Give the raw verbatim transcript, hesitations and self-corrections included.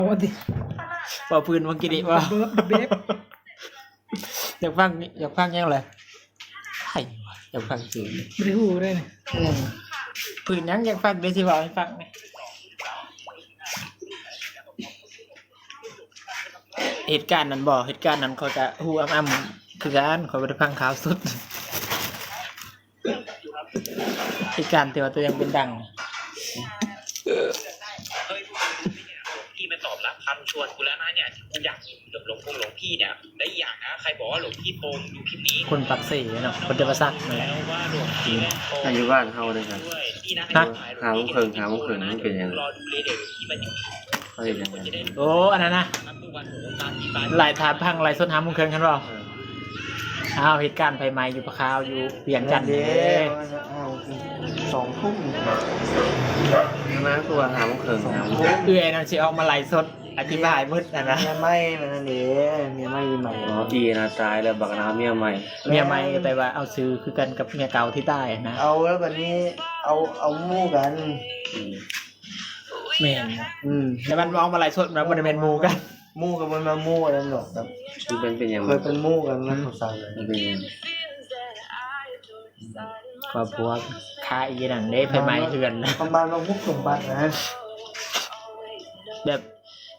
เอาว่าดิ ว่าพื้นเมื่อกี้นี้ว่า เบิร์ดเบฟ อยากฟังอยากฟังยังไงไอ้วะอยากฟังจริง ไม่ได้หูเลยเนี่ย อืมพื้นยังอยากฟังเดี๋ยวสิบอกให้ฟังนะเหตุการณ์นั้นบอกเหตุการณ์นั้นเขาจะฮู้อ้ำๆคือกันเขาไม่ได้ฟังข่าวสุด เหตุการณ์ที่ว่าตัวยังเป็นดัง พี่มาตอบรับคำชวนกูแล้วนะเนี่ยกูอยากหลวงหลวงหลวงพี่เนี่ยและอีกอย่างนะใครบอกว่าหลวงพี่โกงดูคลิปนี้ คนปักเสเนาะคนเดประสักนั่นแหละ แล้วว่าหลวงพี่โกง อายุบ้านเฮาเลยครับ ด้วยพี่นะ ฮะ หาโมงครึ่งหาโมงครึ่งมันเป็นยังไง รอดูเลยเดี๋ยวพี่มาอยู่ เขาเห็นยังไง โอ้อันนั้นนะ ครับทุกวันผมตามที่บ้าน ไล่ถามพังไล่สดหาโมงครึ่งกันบ่ เออ อ้าวเหตุการณ์ไฟไหม้อยู่ปะขาวอยู่เวียงจันทน์ เด้ เด้ เอาสองทุ่ม นี่มาคือว่าหาโมงครึ่งหาโมงครึ่ง เอื้อยนั่นสิออกมาไล่สดอธิบายหมดนะนะ เมียใหม่มันนั่นเด้เมียใหม่ใหม่ อ๋ออีนะตายแล้วบักน้ำเมียใหม่ เมียใหม่แต่ว่าเอาซื้อคือกันกับเมียเก่าที่ตายนะ เอาแล้วแบบนี้เอาเอาหมู่กัน อืม แม่น อืม แต่มันออกมาไล่สดมันบ่ได้เป็นหมู่กัน หมู่กับมันมาหมู่กันหรอกแบบ มันเป็นเป็นยังไง เคยเป็นหมู่กันนะสงสัยเลย มันเป็นยังไง ก็พวกค่าอีนั่นเด้ไฟไหม้เฮือนนะ ประมาณว่าพวกสมบัตินะ แบบ